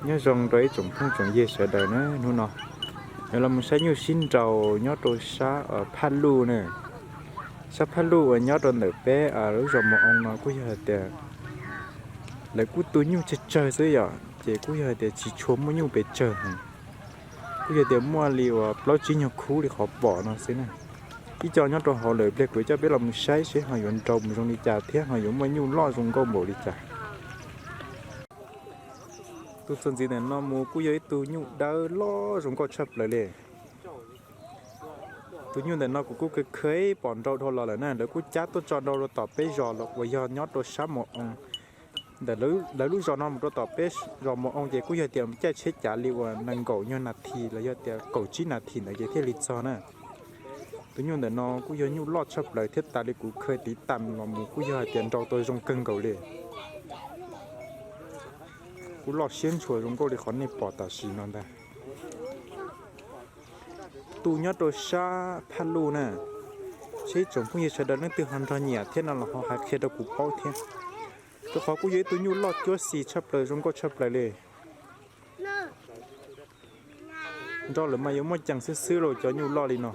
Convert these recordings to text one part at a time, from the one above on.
Nyob zoo rau ib tsoom phooj tsoom ywg sawv daws na, hnub no yuav los mus saib nyuj sib nraus nyob rau sab Phaj Luj na. Sab Phaj Luj uas nyob rau ntawm peb lub zos Mos Oo no kuj yog hais tias lawv kuj tu nyuj tsawg tsawg xwb yom, ces kuj yog hais tias tsis tshua muaj nyuj pes tsawg heev. Kuj yog tias muaj li uas plaub tsib nyuag khub li qhov pom no xwb na. Ib co nyob rau hauv lawm, pliag kuv coj peb los mus saib seb ho yuav nrau mus zoo li cas thiab ho yuav muaj nyuj loj zoo nkauj npaum li cas. Tus txuas ntxiv ntawm no mus kuj yog ib tug nyuj dawb loj zoo nkauj tshaj plaws li. Tus nyuj ntawm no kuv kuj kheev pom nrau dhau los lawm na, lawv kuj cab tuaj tso nrau rau tom peb zos uas yog nyob rau sab Mos Oo. Ntawm lawv lub zos no mus rau tom peb zos Mos Oo ces kuj yog tias caij tsheb cav li uas nees nkaum nyuag nas this los yog tias kaum tsib nas this ntawd ces thiaj li txog na. Tus nyuj ntawm no kuj yog nyuj loj tshaj plaws thiab tas li kuv kheev tiv tas los mus kuj yog hais tias nrau tau zoo kawg nkaus li. Kuj loj siab ntshua zoo nkauj li qhov nej pom tam sim no ntag. Tu nyob rau sab Phaj Luj na, seb ib tsoom phooj ywg sawv daws leej twg ho nrog nyiam thiab no los ho hais qhia rau kuv paub thiab. Rau qhov kuj yog ib tug nyuj loj cuab xis tshaj plaws zoo nkauj tshaj plaws li. Nrau lawm mas yuav muaj ceem xwb xwb los cov nyuj loj li no.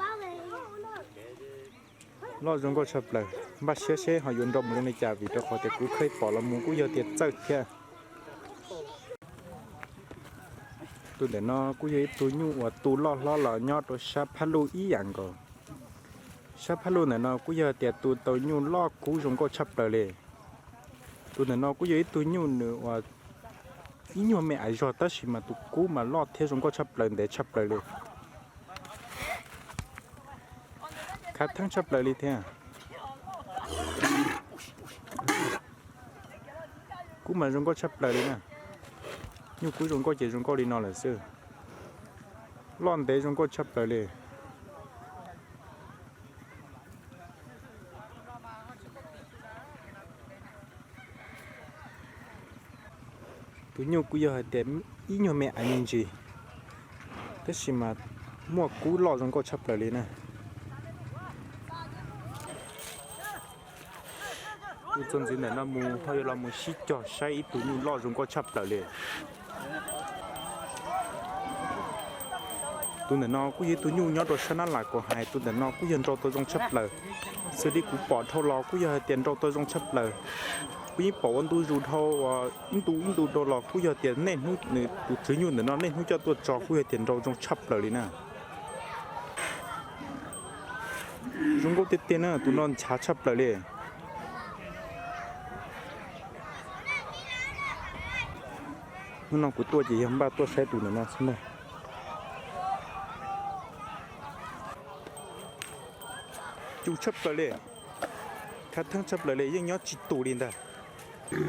Loj zoo nkauj tshaj plaws, npaj siab seb ho yuav nrau mus zoo li cas vim rau qhov tias kuv kheev pom los mus kuj yog tias txawj thiab. Tus ntawm no kuj yog ib tug nyuj uas tu loj hlob los nyob rau sab Phaj Luj ib yam nkaus. Sab Phaj Luj ntawm no kuj yog tias tu tau nyuj loj kub zoo nkauj tshaj plaws li. Tus ntawm no kuj yog ib tug nyuj nws uas ib nyuag me aiv zog tab sis mas tus kub mas loj thiab zoo nkauj tshaj plaws ntev tshaj plaws li. Khav theeb tshaj plaws li thiab. Kub mas zoo nkauj tshaj plaws li na. Nyuj kub zoo nkauj ces zoo nkauj li no lawm xwb. Loj ntev zoo nkauj tshaj plaws li. Tus nyuj kuj yog hais tias ib nyuag me aiv me ntsis, tab sis mas muaj kub loj zoo nkauj tshaj plaws li na. Tus txuas ntxiv ntawm no mus ho yuav los mus sib cog saib ib tug nyuj loj zoo nkauj tshaj plaws li. Tus ntawm no kuj yog ib tug nyuj nyob rau sab Nab Las Kaum Hais, tus ntawm no kuj yog nrau tau zoo tshaj plaws. Xws li kuv pom dhau los kuj yog hais tias nrau tau zoo tshaj plaws. Kuv yeej pom ua ntu zus dhau, ib ntu ib ntu dhau los kuj yog tias niaj hnub nws tus tswv nyuj ntawm no niaj hnub coj tuaj tso kuj yog tias nrau zoo tshaj plaws li na. Zoo nkauj tiag tiag na, tus no nchav tshaj plaws li. Hnub no kuv tuaj ces yog npaj tuaj saib tus ntawm no xwb ntag. Cus tshaj plaws li, khav theeb tshaj plaws li, yeej nyob tsis tus li ntag. Tus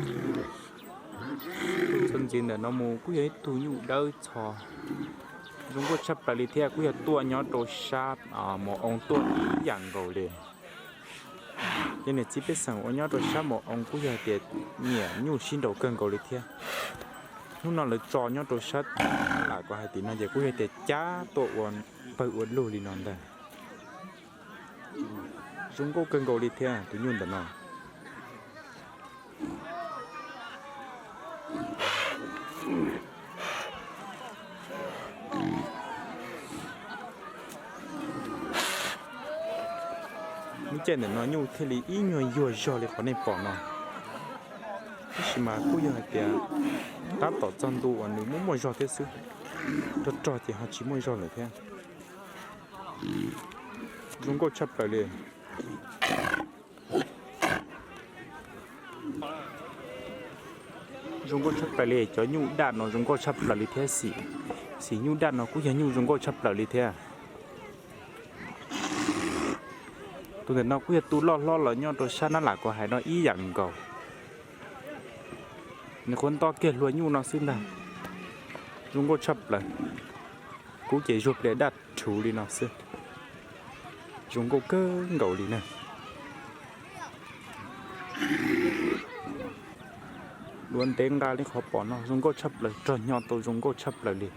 txuas ntxiv ntawm no mus kuj yog ib tug nyuj dawb txho, zoo nkauj tshaj plaws li thiab, kuj yog tuaj nyob rau sab Mos Oo tuaj ib yam nkaus li. Ces niam txiv pej xeem uas nyob rau sab Mos Oo kuj yog hais tias nyiam nyuj sib nraus kawg nkaus li thiab. Hnub no lawv tso nyob rau sab Nab Las Kaum Hais tim no ces kuj yog tias cab tuaj ua pawg ua lug li no ntag. Zoo nkauj kawg nkaus li thiab tus nyuj ntawm no. Lub caij ntawm no nyuj thiaj li ib nyuag yuag zog li qhov nej pom no. Tab sis mas kuj yog hais tias tab tom txog ntu uas nws muaj muaj zog thiab xwb, rog rog ces ho tsis muaj zog lawm thiab. Zoo nkauj tshaj plaws li. Zoo nkauj tshaj plaws li, cov nyuj daj no zoo nkauj tshaj plaws li thiab xim, xim nyuj daj no kuj yog nyuj zoo nkauj tshaj plaws li thiab. Tus ntawm no kuj yog tus loj hlob los nyob rau sab Nab Lam Kuv Hais no ib yam nkaus. Nws qhuav nto kiag hlua nyuj no xwb ntag. Zoo nkauj tshaj plaws. Kub ces zuag plias daj rhuv li no xwb. Zoo nkauj kawg nkaus li na. Duav ntev nqa li qhov pom no zoo nkauj tshaj plaws, rog nyo tau zoo nkauj tshaj plaws li.